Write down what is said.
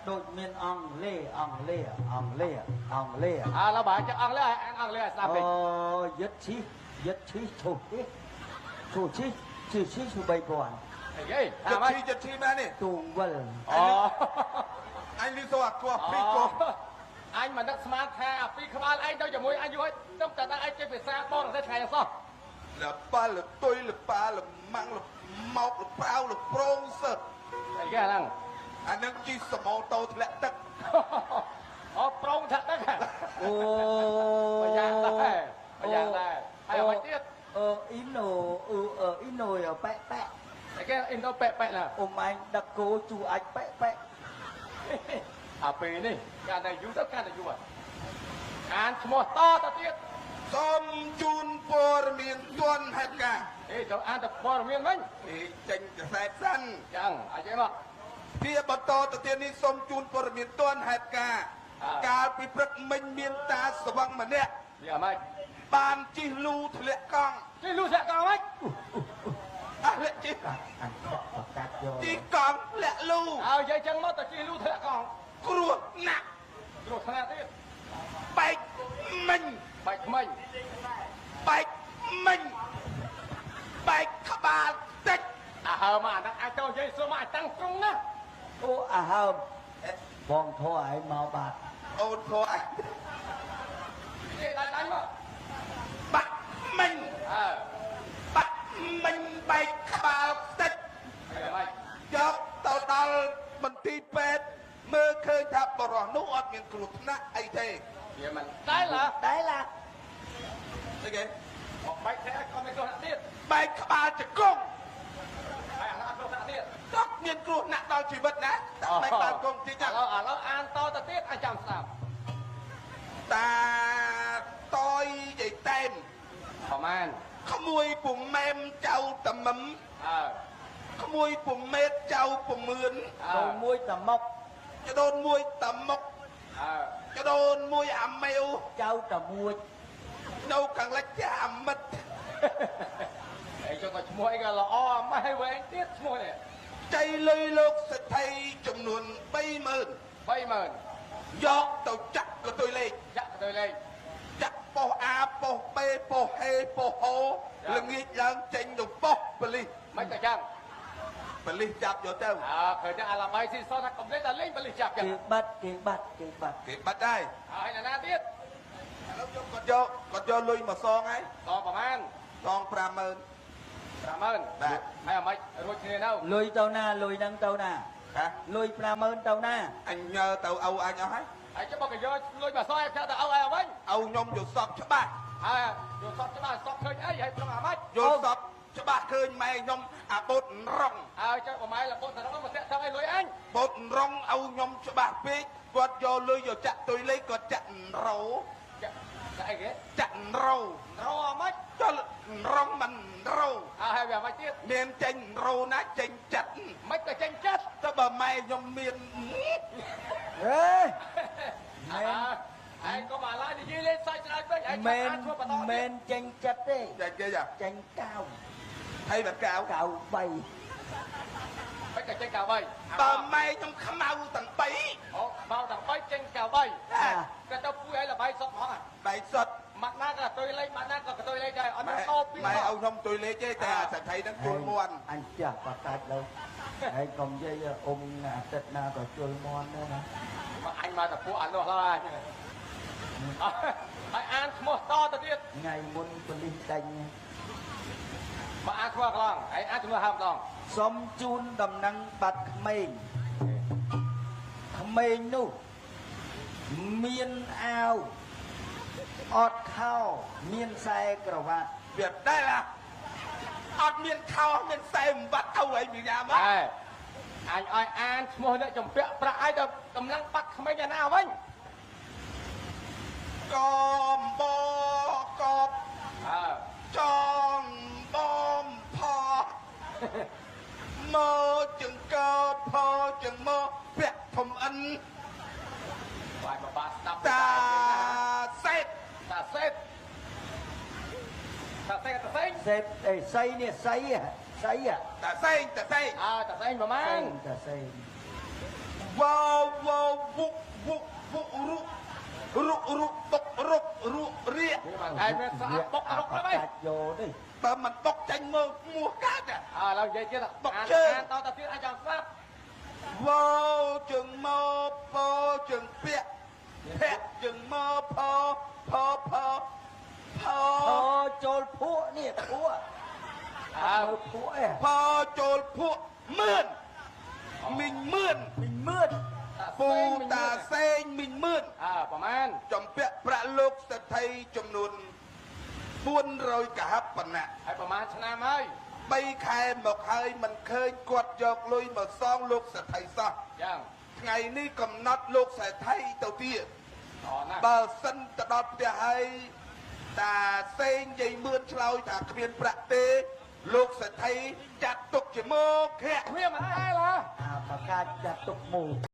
ដូចមានអង់គ្លេសអង់គ្លេសអង់គ្លេសអង់គ្លេស អើឡើយបើចឹងអង់គ្លេសអានអង់គ្លេសឲ្យស្ដាប់តិច អូយឹតឈីយឹតឈីឈូទេឈូឈីឈីឈីឈូ3000 អីគេ ចិត្ត អាម៉េច ឈីចិត្តឈីមែនទេ ទូងវិល អូ អញលឺសូអាគោះពីរគោះ អញមិននឹកស្មានថាអាពីរក្បាលឯងទៅជាមួយអញយូរហើយទៅតែដល់ឯងចេះភាសាបរទេសថ្ងៃសោះ លប៉ាលតុយលប៉ាលម៉ាំងលម៉ោកលប្រាវលប្រងសើ អីគេហ្នឹង អានឹងជីសមោតោធ្លាក់ទឹក អូប្រងថាទឹក អូ ប្រយ៉ាងដែរប្រយ៉ាងដែរហើយអ្វីទៀត អឺអ៊ីណូអឺអ៊ីណូប៉ែប៉ែ អីគេអ៊ីនដូប៉ែប៉ែណា អ៊ំឯងដឹកគោជួអាចប៉ែប៉ែ អាពេលនេះកាន់តែយូរទៅកាន់តែយូរអានឈ្មោះតទៅទៀត សូមជូនព័ត៌មានទាន់ហេតុការណ៍ អេចូលអានតែព័ត៌មានវិញ អេចេញកសែតសិន ចឹងអីគេមក ជាបន្តទៅទៀតនេះសូមជូនព័ត៌មានទាន់ហេតុការណ៍កាលពីព្រឹកមិញមានតាស្វឹងម្នាក់ វាអាម៉េច បានជិះលូធ្លាក់កង់ ជិះលូធ្លាក់កង់ហ្មង អះលាក់ជិះ អញបកបកាត់យក ជិះកង់លាក់លូ អើនិយាយចឹងមកទៅជិះលូធ្លាក់កង់ គ្រោះណាក់ គ្រោះថ្នាក់ទៀត បែកមិញ បែកថ្មិញ បែកមិញបែកក្បាលតិច អាហើមអាហ្នឹងអាចទៅនិយាយសួរមកអាចតាំងត្រង់ណា អូអាហើមបងធေါ်ឯងមកបាទ អូនធေါ်ឯង និយាយដាច់មក បាក់មិញ អើ បាក់មិញបែកក្បាលតិចយកទៅដល់មន្ទីរពេទ្យមើលឃើញថាបរិសនោះអត់មានគ្រោះថ្នាក់អីទេ វាមិនដែលឡា ដែលឡា អីគេ មកបែកតែអត់មានគ្រោះថ្នាក់ទៀត បែកក្បាលជង្គង់ ហើយអានោះអត់គ្រោះថ្នាក់ទៀត តោះមានគ្រោះថ្នាក់ដល់ជីវិតណាបែកក្បាលជង្គង់តិច ឥឡូវឥឡូវអានតទៅទៀតឲ្យចាំស្ដាប់ តាតយយាយតែម ប្រហែល ក្មួយពុំម៉ែមចៅតមឹម អើ ក្មួយពុំមេតចៅពុំមឿន ដូនមួយតមុក ចដូនមួយតមុក អើ ចដូនមួយអាមេវ ចៅតមួច នៅខាងលិចជាអាមិត អីចុះក៏ឈ្មោះអីក៏ល្អអាម៉េះវែងទៀតឈ្មោះនេះ ចៃលុយលោកសេដ្ឋីចំនួន30000 30000 យកទៅចាក់កតុយលេខ ចាក់កតុយលេខ ចាក់ប៉ុសអាប៉ុសពេប៉ុសហេប៉ុសហោល្ងាចឡើងចេញទៅប៉ុសប៉លិស មិនទៅចឹង ប៉លិសចាប់យកទៅ អើឃើញតែអាឡាបៃស៊ីសថាកុំលេងតែលេងប៉លិសចាប់ចឹង គេបាត់គេបាត់គេបាត់ គេបាត់ដែរ ហើយណាទៀត ឥឡូវយកគាត់យកគាត់យកលុយមកសងហើយ សងប្រហែល សង50000 50000 បាទ ហើយអាម៉េចរួចគ្នានៅ លុយទៅណាលុយហ្នឹងទៅណា ហ៎ លុយ50000ទៅណា អញញើទៅឪអញអស់ហើយ ហើយចុះបើគេយកលុយមកសងឲ្យផ្ញើទៅឪឯងវិញ ឪខ្ញុំយល់សពច្បាស់ ហើយយល់សពច្បាស់សពឃើញអីហើយត្រង់អាម៉េច យល់សពច្បាស់ឃើញម៉ែខ្ញុំអាបូតរង ហើយចុះបើម៉ែលបូតរងមកតាក់ទៅឲ្យលុយអញ បូតរងឪខ្ញុំច្បាស់ពេកគាត់យកលុយយកចាក់ទុយលេខគាត់ចាក់រោ ចាក់អីគេ ចាក់រោ រោអាម៉េច ចុះរងមិនរោ អើហើយវាអាម៉េចទៀត មានចេញរោណាចេញចិត្ត មិនក៏ចេញចិត្ត ទៅបើម៉ែខ្ញុំមាន ហេ មែនហើយកុំអាឡានិយាយលេងសើចច្រើនពេកហើយ មែន ធ្វើបន្ត មែនចេញចិត្តទេ ចេញគេចា ចេញកៅ ហើយបាត់កៅ កៅ3 មិនក៏ចេញកៅ3 បើម៉ែខ្ញុំខ្មៅទាំង3 អូខ្មៅទាំង3ចេញកៅ3ក៏ទៅពួយឲ្យលបាយសុតហ្មង បាយសុត ម៉ាត់ណាក៏តុយលេខម៉ាត់ណាក៏តុយលេខដែរអត់មានតពី ម៉ែឲ្យខ្ញុំតុយលេខទេតែអាសថៃហ្នឹងជុលមន់ អញចាស់បកាច់លើហើយកុំនិយាយអ៊ំអាទិត្យណាក៏ជុលមន់ដែរណា មកអញមកតែពួកអានោះហើយហើយអានឈ្មោះតទៅទៀត ថ្ងៃមុនប៉ូលីសដេញ មកអានឈ្មោះខ្លងហើយអានជំនួសហើម្ដង សូមជូនដំណឹងបាត់ក្មេងក្មេងនោះមានអាវអត់ខោមានខ្សែក្រវ៉ាត់ វាដែលអត់មានខោមានខ្សែវ៉ាត់ទៅអីមីយ៉ាមក អញឲ្យអានឈ្មោះអ្នកចម្ពាក់ប្រាក់ឲ្យទៅកម្លាំងបាត់ក្មេងឯណាវិញ កមបកប អើ ចងបំផមកចង្កផចង្មកពាក់ធំអិន បាយបបាស្ដាប់ តាសេត តាសេតតាសេតតាសេង សេតអេសីនេះសីសី តាសេងតាសេង អើតាសេងប្រហែល តាសេង វវ វុវុរុរុរុបុករុករុរៀ ឯងមានស្អាតបុករុកទៅវិញ កាច់យកនេះ បើមិនបុកចាញ់មកមួះកាត់ អើឡើយនិយាយទៀត បុកជើង តទៅទៀតអាចចង់ស្លាប់ វោជើងមកពោជើងពាក់ភៈជើងមកផផផផ ផចូលភក់នេះភក់ អើ ភក់ឯង ផចូលភក់មឿនមីងមឿន មីងមឿន ពូតាសេងមីងមឿន អើប្រហែល ចំពាក់ប្រាក់លោកសេដ្ឋីចំនួន400កហបណៈ ហើយប្រហែលឆ្នាំហើយ 3ខែមកហើយមិនឃើញគាត់យកលុយមកសងលោកសេដ្ឋីសោះ យ៉ាង ថ្ងៃនេះកំណត់លោកសេដ្ឋីទៅទៀត អណា បើសិនទៅដល់ផ្ទះហើយតាសេងយាយមឿនឆ្លើយថាគ្មានប្រាក់ទេលោកសេដ្ឋីចាត់ទុកជាមកខៈ គ្មានមិនដែរឡា អាប្រកាសចាត់ទុកមូ